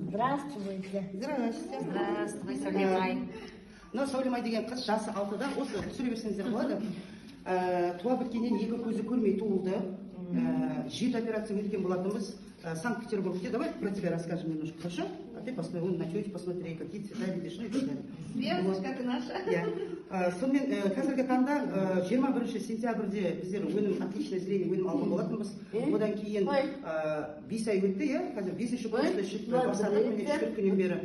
Здравствуйте. Здрасте. Здравствуй, Сәулемай. Мынау Сәулемай деген қыз, жасы 6-да. Осы түсіре берсеңіздер болады. Туа біткеннен екі көзі көрмей туылды. Жеті операция өткен болатынбыз. Санкт Петербургте. Давай про тебя расскажем немножко, хорошо? А ты посмотри, вон на тетю посмотри, какие цвета видишь, ну и так далее. Сверху, как и наша. Иә. Сонымен қазіргі таңда 21 сентябрьде біздер өнім, «Отличное зрение» өнім алған болатынбыз. Одан кейін 5 ай өтті, иә, қазір бесінші курсты ішіп бастадық, міне, 3-4 күннен бері.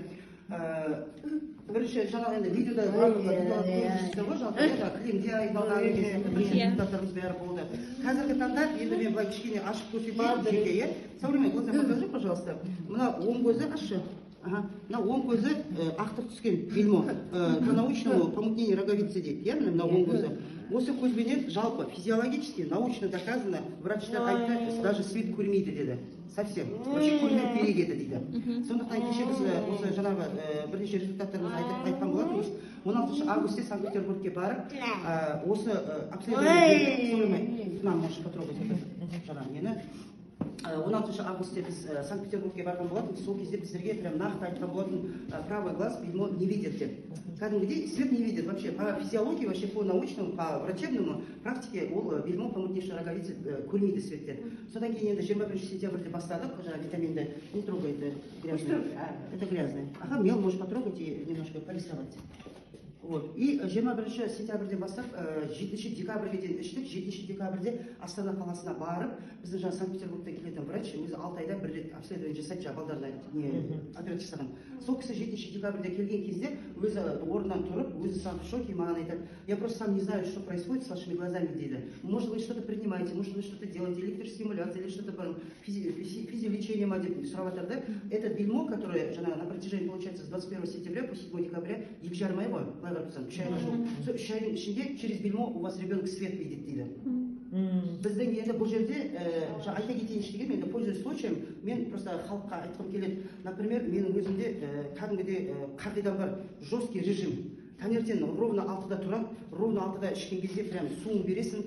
Бірінші жаңағы енді видеода көрдіңіздер ғой жалпы, иә, жаңағы кілемде айналған деген сияқты бірінші результаттарымыз бәрі болды. Қазіргі таңда енді мен былай кішкене ашып көрсетейін жеке, иә. Сәулеме, глаза покажи, пожалуйста. Мына оң көзі ашшы. Ага. Мына оң көзі ақтық түскен, бельмо. По научному помутнение роговицы дейді, иә, міне, мына оң көзі. Осы көзбенен жалпы физиологически, научно доказано, врачтар айтты, даже свет көрмейді деді. Совсем. Вообще көрмеу керек еді дейді. Сондықтан кеше біз осы жаңағы бірнеше результаттарымызды айтып, айтқан болатынбыз. 16 августте Санкт Петербургке барып, осы обследование бердік. Сәулеме, на, можешь потрогать вот это, жаңағы нені. 16 августте біз Санкт Петербургке барған болатынбыз. Сол кезде біздерге прям нақты айтқан болатын: правый глаз бельмо не видит деп. Кәдімгідей свет не видит вообще по физиологии, вообще по научному, по врачебному практике ол бельмо, помутневшая роговица, көрмейді светтен. Содан кейін енді 21 сентябрьде бастадық жаңағы витаминді. Не трогай, это грязное, это грязное. Ага, мел можешь потрогать и немножко порисовать. Вот. И 21 сентябрьден бастап 7 декабрьге дейін іштік. 7 декабрьде Астана қаласына барып, біздің жаңағы Санкт Петербургтен келетін врач өзі 6 айда бір рет обследование жасайды, жаңағы балдарына не операция жасаған. Сол кісі 7 декабрьде келген кезде өзі орнынан тұрып, өзі сам в шоке, маған айтады: «Я просто сам не знаю, что происходит с вашими глазами, — дейді. — Может, вы что-то принимаете, может, вы что-то делаете, электростимуляция или что-то там, физиолечение ма», — деп сұрап жатыр да. Это бельмо, которое жаңағы на протяжении, получается, с 21 сентября по 7 декабря, 2,5 ай ғой, былай қарап тұрсаң, 3 айға жуық. Сол 3 айдың ішінде через бельмо у вас ребенок свет видит дейді. Біздің енді бұл жерде жаңа айта кетейінші дегенім, енді пользуясь случаем, мен просто халыққа айтқым келеді. Например, менің өзімде кәдімгідей қағидам бар, жесткий режим: таңертең ровно 6-да тұрамын, ровно 6-да ішкен кезде прям суын бересің,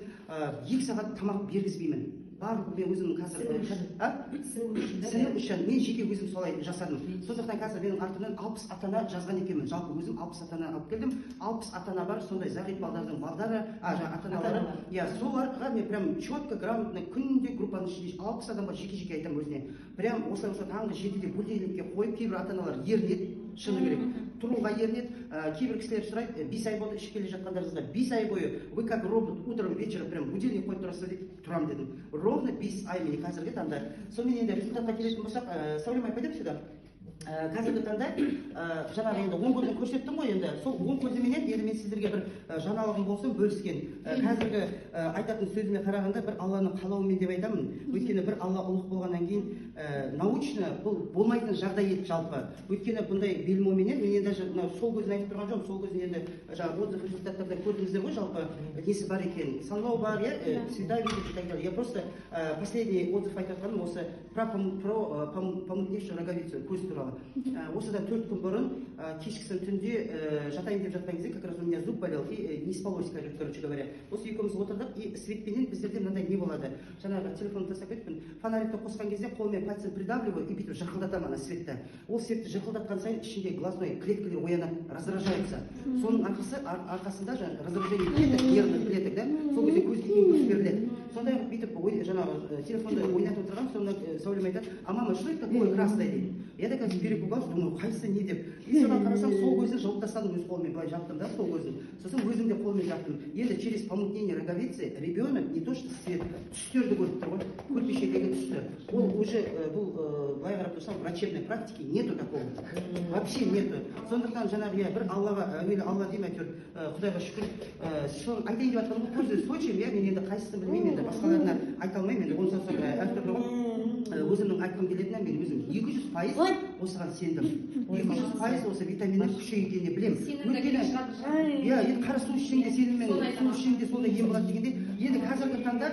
2 сағат тамақ бергізбеймін. Барлық мен өзімнің қазір а? Сіңу үшін мен жеке өзім солай жасадым. Сондықтан қазір менің артымнан 60 ата ана жазған екенмін. Жалпы өзім 60 ата ана алып келдім, 60 ата ана бар, сондай зағип балдардың балдары, а жаңағы ата аналары, иә. Соларға мен прям четко, грамотно күнде группаның ішінде 60 адамға жеке жеке айтамын өзіне. Прям осылай осылай таңғы 7-де будильникке қойып, кейбір ата аналар ерінеді, шыны керек, тұруға ерінеді. Кейбір кісілер сұрайды: «5 ай болды ішіп келе жатқандарыңызға, 5 ай бойы вы как робот утром, вечером прям будильник қойып тұрасыз», — дейді. «Тұрамын», — дедім. Ровно 5 ай, міне, қазіргі таңда. Сонымен енді результатқа келетін болсақ, Сәулем, пойдем сюда. Қазіргі таңда жаңағы енді оң көзін көрсеттім ғой. Енді сол оң көзіменен енді мен сіздерге бір жаңалығым болсын бөліскен. Қазіргі айтатын сөзіме қарағанда, бір Алланың қалауымен деп айтамын, өйткені бір Алла ұлық болғаннан кейін, научно бұл болмайтын жағдай еді жалпы. Өйткені бұндай бельмоменен мен енді даже мынау сол көзін айтып тұрған жоқпын, сол көзін енді жаңағы отзыв, результаттардан көрдіңіздер ғой, жалпы несі бар екенін, саңлау бар, иә, цвета видит и так далее. Я просто последний отзыв айтып жатқаным осы про помутневшую роговицу, көз туралы. Осыдан 4 күн бұрын кешкісін түнде жатайын деп жатқан кезде, как раз у меня зуб болел и не спалось, короче говоря. Осы екеуміз отырдық, и светпенен біздерде мынандай не болады, жаңағы телефонды тастап кетіппін, фонарикті қосқан кезде қолмен пальцем придавливаю и бүйтіп жырқылдатамын ана светті. Ол светті жырқылдатқан сайын ішінде глазной клеткалар оянады, раздражаются. Соның арқасында жаңағы раздражение клеток, нервных клеток да, сол кезде көзге импульс беріледі. Сондай қылып бүйтіп жаңағы телефонды ойнатып отырғанмын. Сонда Сәулем айтады: «А, мама, что это такое красное?» — дейді. Я такая перепугалась, думаю, қайсысы не деп. И содан қарасам, сол көзін жұлып тастадым, өз қолыммен былай жаптым да сол көзін, сосын өзім де қолыммен жаптым. Енді через помутнение роговицы ребенок не то что свет, түстерді көріп тұр ғой, көрпешедегі түсті. Ол уже бұл былай қарап тұрсаң, врачебной практике нету такого, вообще нету. Сондықтан жаңағы, иә, бір Аллаға, әуелі Алла деймін, әйтеуір Құдайға шүкір. Соны айтайын деп жатқаным ғой, пользуясь случаем, иә. Мен енді қайсысын білмеймін, енді басқаларына айта алмаймын, енді онан соң әртүрлі ғой. Өзімнің айтқым келетіні, мен өзім 200% осыған сендім, 200% осы витаминнің күші екеніне білемін. Өйткені, иә, енді қара су ішсең де сенімен, су ішсең де сондай ем болады дегендей. Енді қазіргі таңда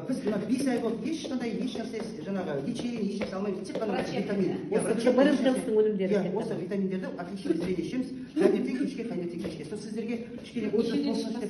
біз мына 5 ай болды, ешқандай ешнәрсе, жаңағы лечение, ешнәрсе алмаймыз, тек қана осы витамин. Иә, Осы врачебный БРМ ешнәрсе. өнімдері Иә, тек осы қана. витаминдерді, «Отличное зрение» ішеміз таңертең кешке, таңертең кешке. Сол сіздерге кішкене отзыв болсын деп.